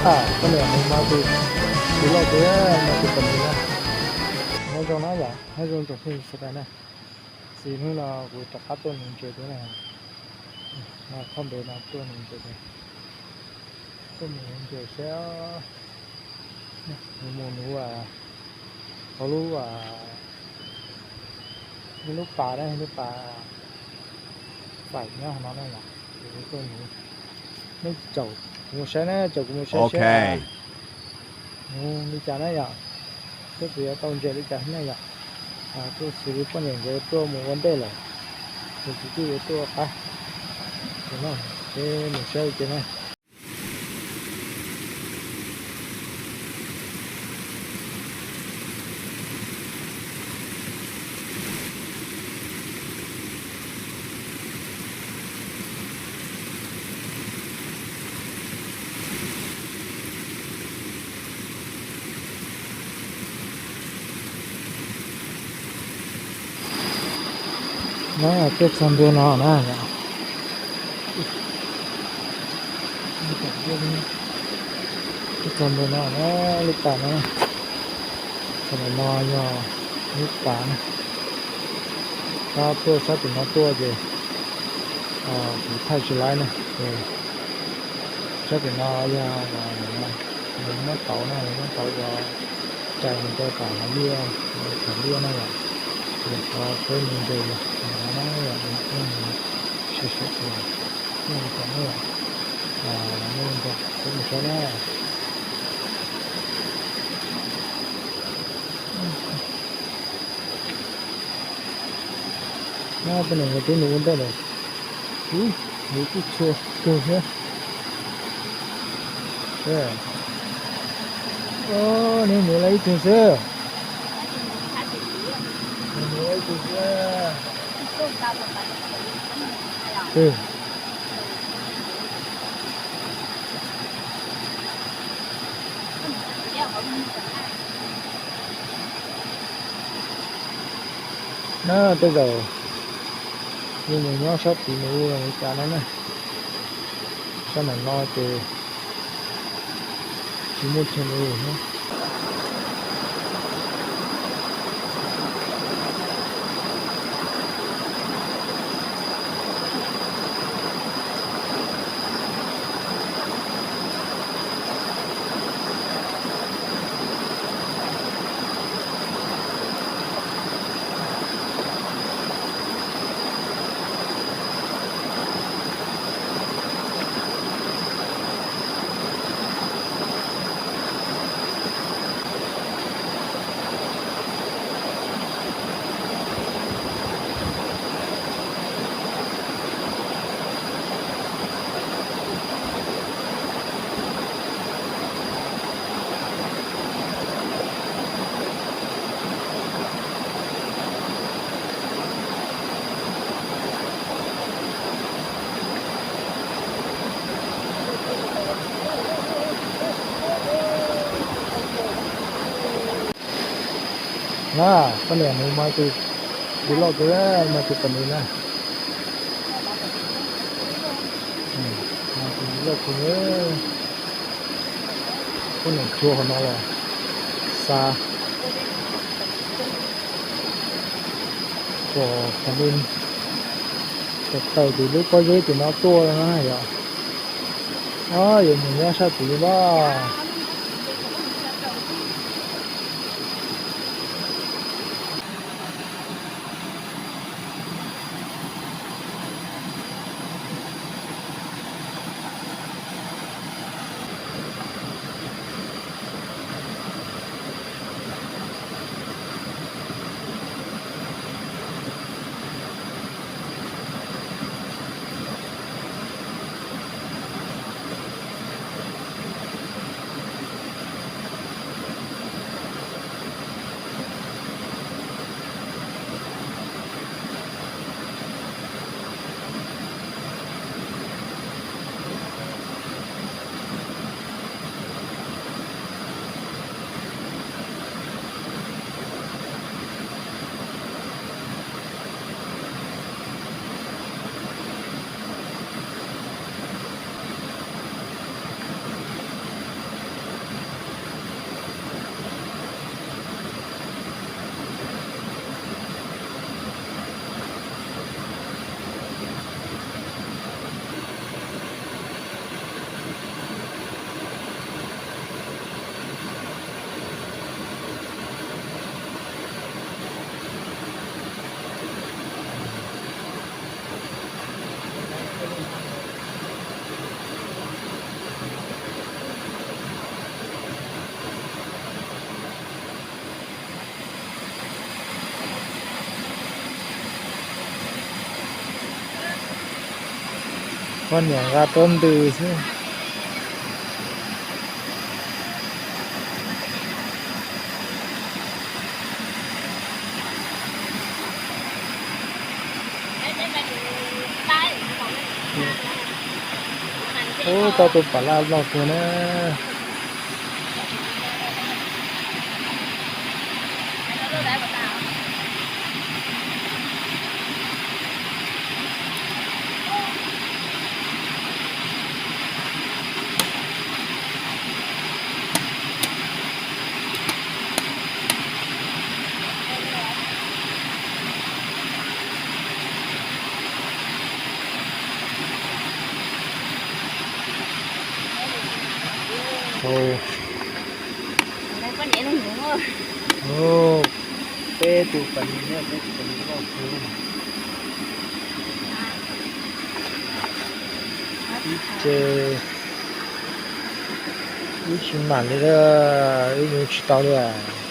Koj niam nws mas tus, tus loj tus, mas tus poj niam na. Nyob zoo na yom, nyob zoo tsoom phooj ywg sawv daws na. Txij hnub no kuv rov qab tuaj mus ntses dua na. Mas qhov npe no tuaj mus ntses, tuaj mus ntses seb mus mus nuv hauv lub, lub pas na, lub pas faim nyob hauv no na yom. Ces tuaj mus, nej caum kuv mus saib na, caum kuv mus saib seb mus li cas na yom, seb puas yuav tau ntses li cas na yom. Tuaj xws li poj niam nkawd tuaj mus ua ntej lawm, ces kuv kuj yuav tuaj qab. Ces no, peb mus saib ua ke na. No tuaj txog ntua no na, tuaj txog ntua no na, lub pas no, txog ntawm no yog lub pas na. Tab tuaj sab tim no tuaj ces kuv thaij tsis laib na, ces sab tim no yog lawv muab tauv na, lawv muab tauv ua cais mus rau tom hav liaj, hav liaj na yom. Ces qhov peb mus ntses no na yom, peb mus saib seb puas muaj li cas na yom. Nej nrog peb mus saib na. Poj niam nkawd twb mus ua ntej lawm. Ub, nws kuj txhua tug thiab. Nws mus lawm ib tug xwb. Nws mus lawm ib tug xwb. Na tej zaum yus mus nyob sab tid nws ua li cas no na. Sab nram no ces tsis muaj chaw mus. Na, poj niam nws mas tus, tus loj kawg, mas tus poj niam na. Tus loj kawg, poj niam tsuag qhov no los xa pom qhov ntawd, tawm tawm tim lub pob zeb tim no tuaj na yom. Yuav mus nyob sab tid los. Niam nqa rau ntws xwb. Ub, tau tus pam laj loj kawg na. Peb tus pam laj, peb tus pam laj loj kawg. Ib ce, wb tsis mam li, wb mus tsis tau li as.